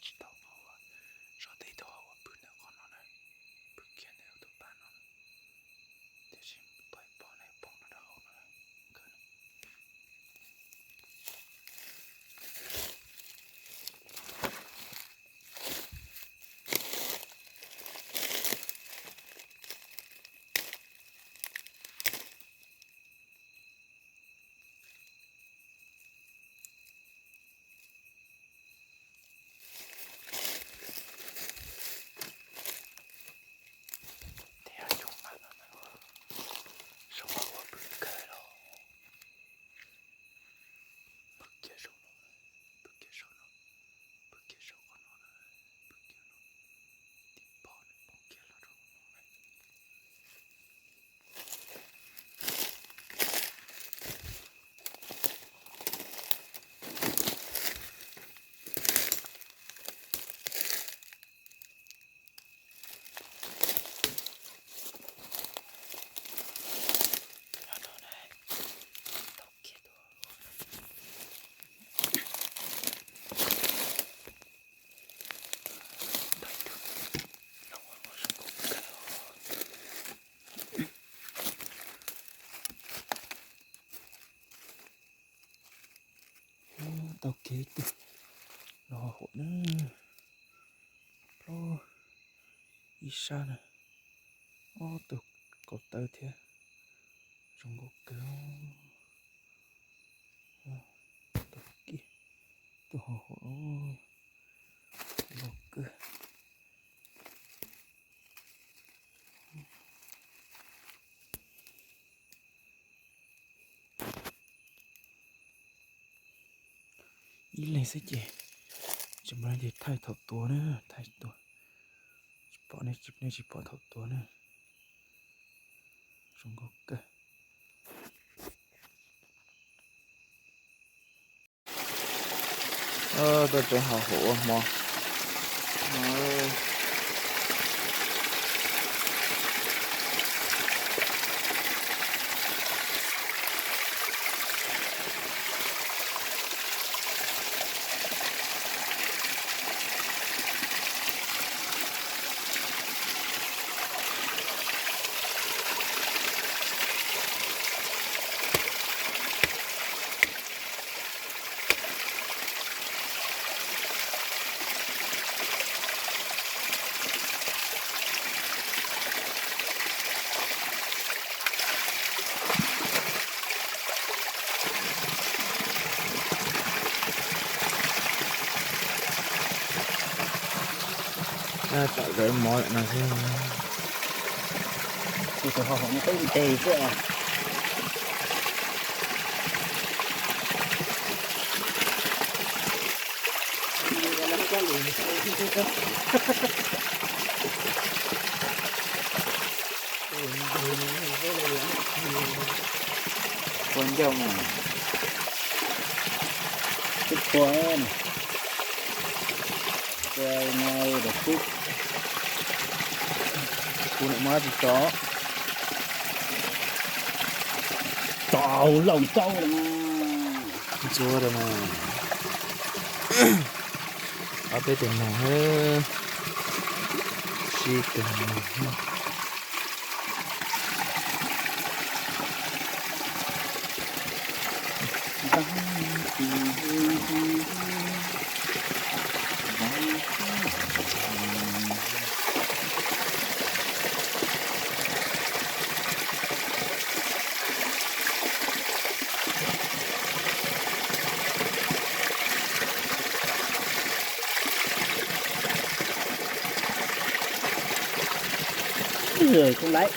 tsis tau no, sov teb tug ho ua pw ntawm qhov no na, pw kiag ntawm tus pas no, tiam sis pom pom ne pom no rau hauv no. Thiab cov mas no na, zoo ua pw kawg los. Pw kiag saum no, pw kiag saum no, pw kiag saum qhov no, pw kiag no, tib pob pom kiag los rau no. Tau kev twg los hauv na, plaub ib sab na, ob tug kaus tawb thiab, zoo nkauj kawg. Tus ho hauv loj kawg. Ib leeg xwb ces tsis muaj leej twg thaij thaum tua na, thaij tua. Tsis pom ne, tsis pom thaum tua na. Zoo nkauj kawg. Tuaj tsev hauv hauv ua hmo. Tam zawv mov lawm no xwb. Tus ho hauv no peb ntes xwb. Kua ncauj na, ib kua na, kua no daim xwb, kuv niam muab tsis tso, tau laus ntau ntxuav rau na, ob peb tus noog, sib tus noog. Ib yam kuj laiv.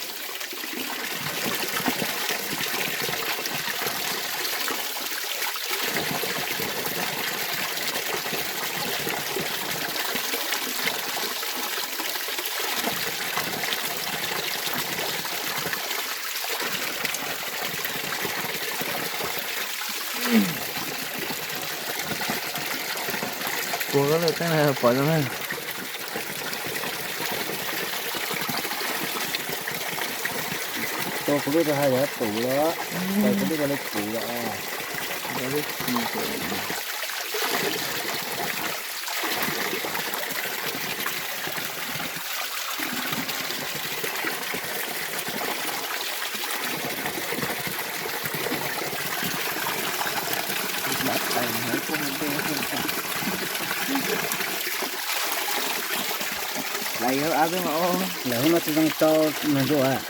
Puas koj lawm teeb na pom zoo na. Tau kuv lub rau hais yog pum los, tau kuv lub rau lawv pum los. Rau lub pum. Lawv no tsis zoo rau nus ntsuag.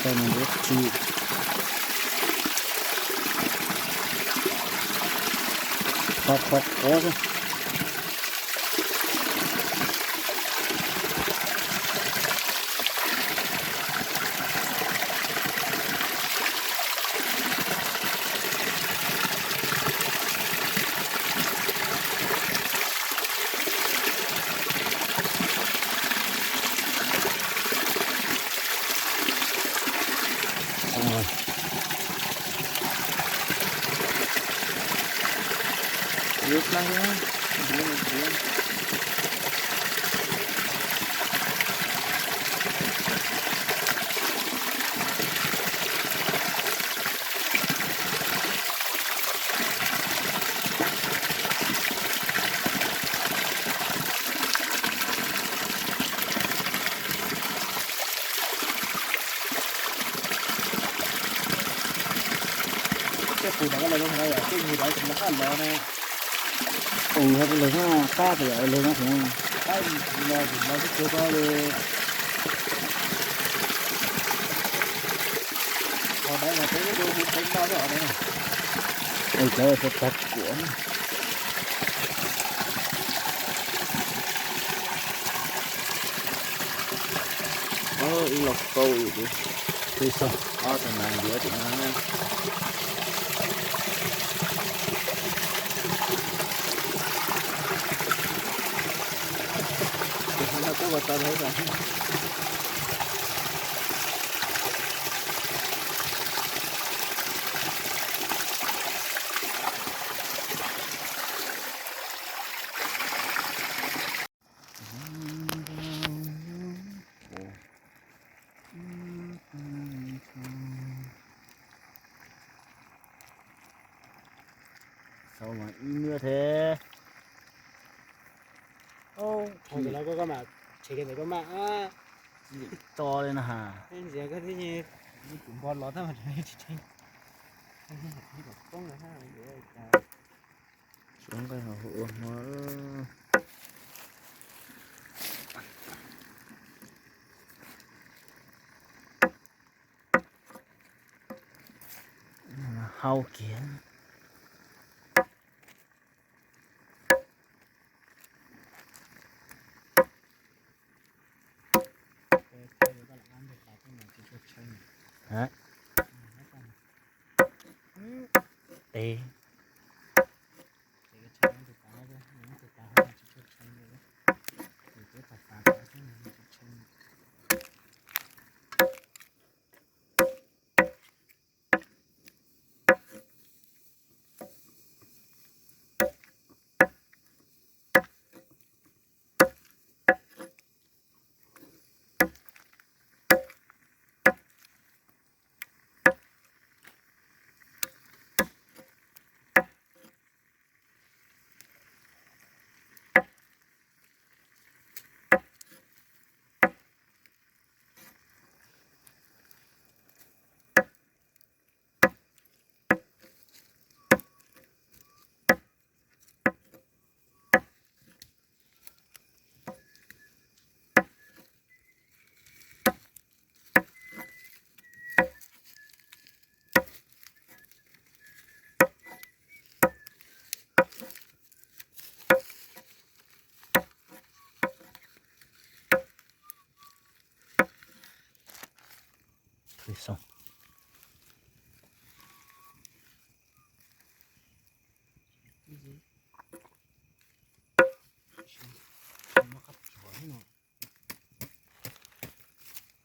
Rau nus ntsuag tsis qhuav qhuav qhuav xwb. Tej qus no los zoo no yom, tej nyuag dov tsis los qab los na. Qus los no qab tias los no tus no. Qab los tus no twb tsuav ko li. Qos dawb no peb lub hu teeb noj xwb os dawb no. Ua cov tag kuam. Ib los kauj ib, tus no ntiav tus no. Xaus mas ib muab thiab. Tus lawv koj mas tshem kiag ntawm koj mas tso li no ha. Ntxias koj twb tus npog los tab mas tsis tshem. Suav nqaij ho hu ua hmo. Hau kiag. Tes.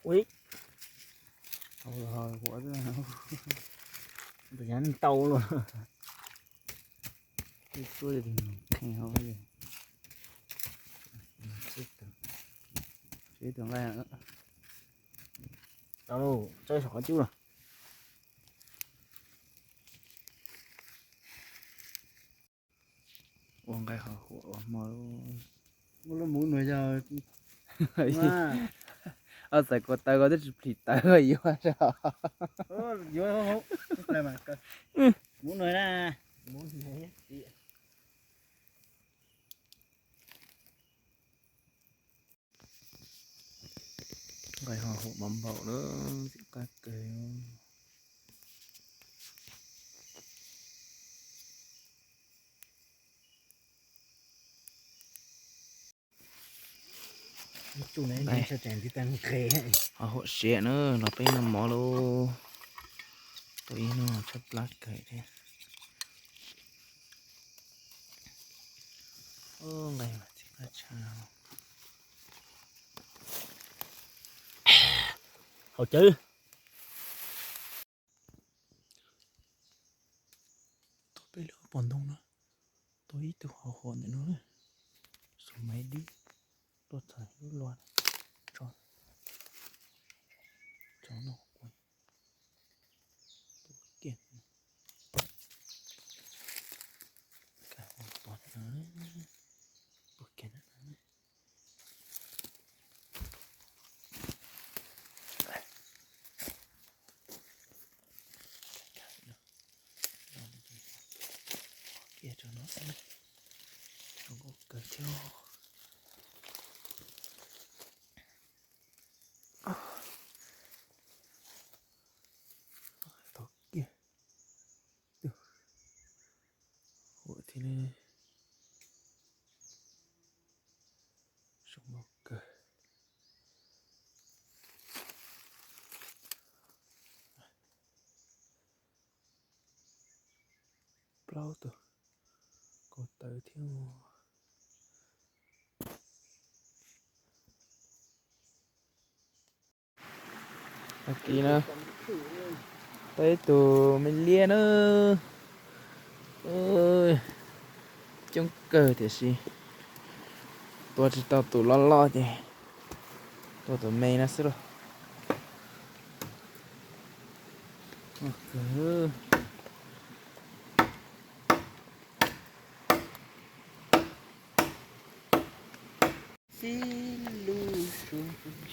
Ui, tus nyab ntau los. Tsuj tsuj kheej hauv li. Tsib tus nqaij. Tau lauj, tso saum qhov cub los. Ua nqaij qhov huam ua hmo. Muaj lub muv nua yog. Txawm kuv tawv kuv twb tsis plhis tawv yuav zog. Nqaij ho huam npaum npaum na, txim qab kawg. Ho huam siab na, los peb noj mov lauj. Tau ib hnub tshaib plab kawg thiab. Nqaij mas txim qab tshaj. Haus cawv. Tuaj peb lub pos ntoo no, tuaj ib tug hauv hauv ntawm no, xus maiv dib, tuaj txog lub lua tso, tso no, tuaj kiag, tuaj kiag, tuaj kiag. Kiag rau no, zoo nkauj kawg thiab. Tau kiag, huam thiab. Zoo nkauj kawg. Plaub tus, kuv tawv thiab. Tag kis no, tau ib tug me liab na, coob kawg tiam sis tua tsis tau tus loj loj ces tua tus me no xwb lauj.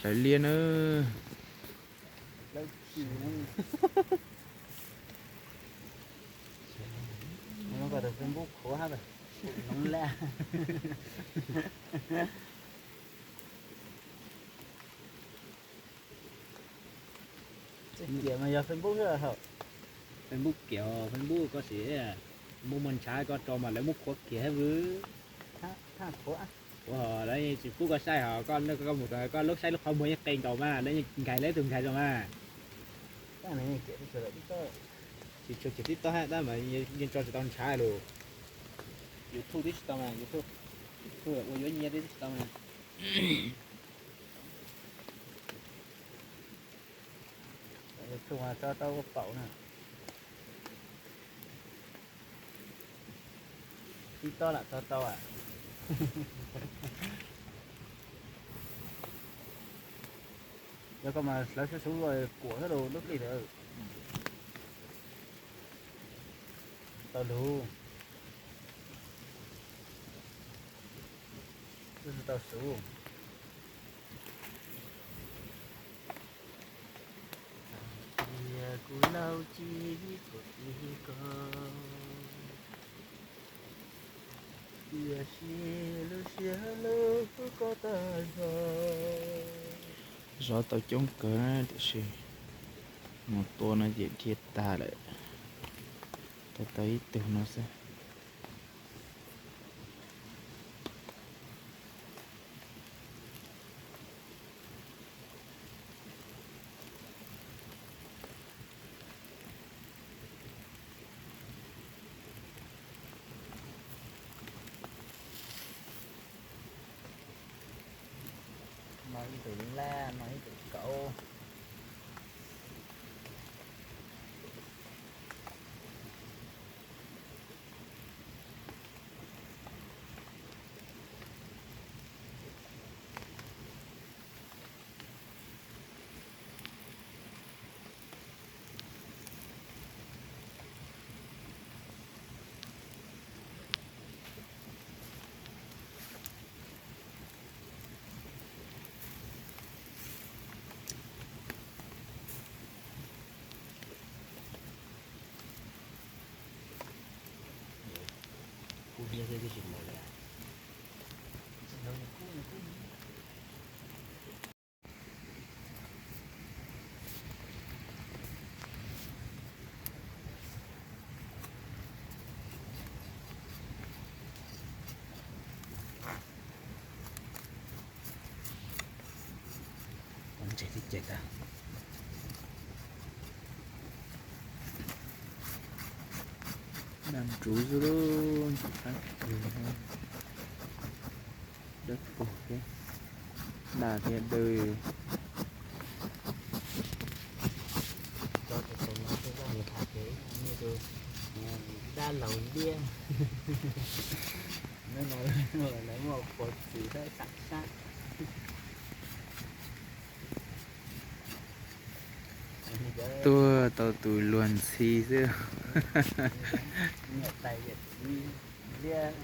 Hlawv liab na. Kiam mas yog Facebook xwb. Facebook kiam, Facebook koj sim, Facebook muaj ntshav koj tso mas lawv muab qhuav kiag hab vwv. Ua lawv tsis pub koj saib hos koj, koj mus koj lub saib lub qhov muag yeej qe nkaus mas lawv yeej nkais lawv tug nkais rau mas. Tsis tshua kiag TikTok hab tab mas yeej tso tsis tau ntshav lus. YouTube twb tsis tau mas, YouTube, YouTube ua yuav nyiaj twb tsis tau mas. YouTube tso tau ua paum na. TikTok lam tso tau. Yog koj mas hlawv suv suv kuam xwb lub dej ntawd. Tau lug. Tau suv. Tias kuv laus tsis tuaj tim koj, tiam sis lub siab hlub koj tag zog. Zov tau coob kawg na tiam sis mus tua no ces dhia tag lawm. Tau tau ib tug no xwb. No ib tug laj, no ib tug kauv. Ntses twb cem tag. Nag ntsuv xwb lauj, ntsuv qab kawg, dawb paug thiab, nag thiab dawb. Cov tus no thiaj zaj nws hais tias nws tus dab laug liab, hnub no lawv muaj quav txwm dawb sam sab. Tuag tau tus luag ntxhi xwb. Niam tais yawm txiv liab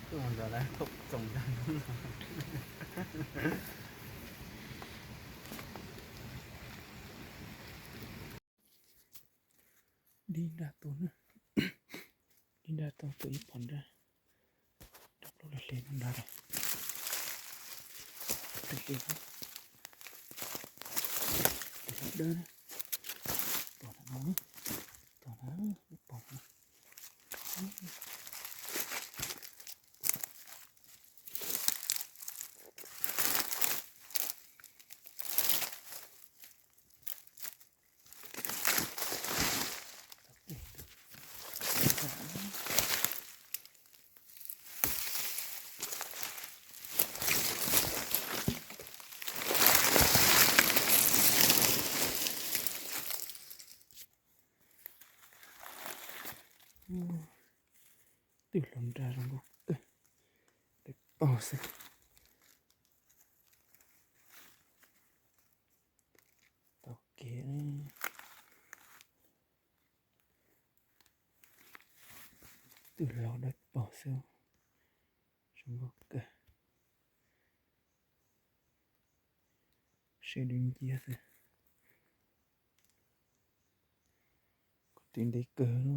tuaj mus nrog lawv thaum txoos ntag. Dib nraj tuaj na, dib nraj tuaj tus ib pom nraj, nraj plaub lig hle no nrad. Tus dawb, tus dawb, pom na, tus dawb, pom na. Twb hluas nraug zoo nkauj kawg, dawb paug xwb. Tau kev, twb hluas dawb paug xwb, zoo nkauj kawg. Sib dub nciab xwb. Kuv twb ntev kawg no.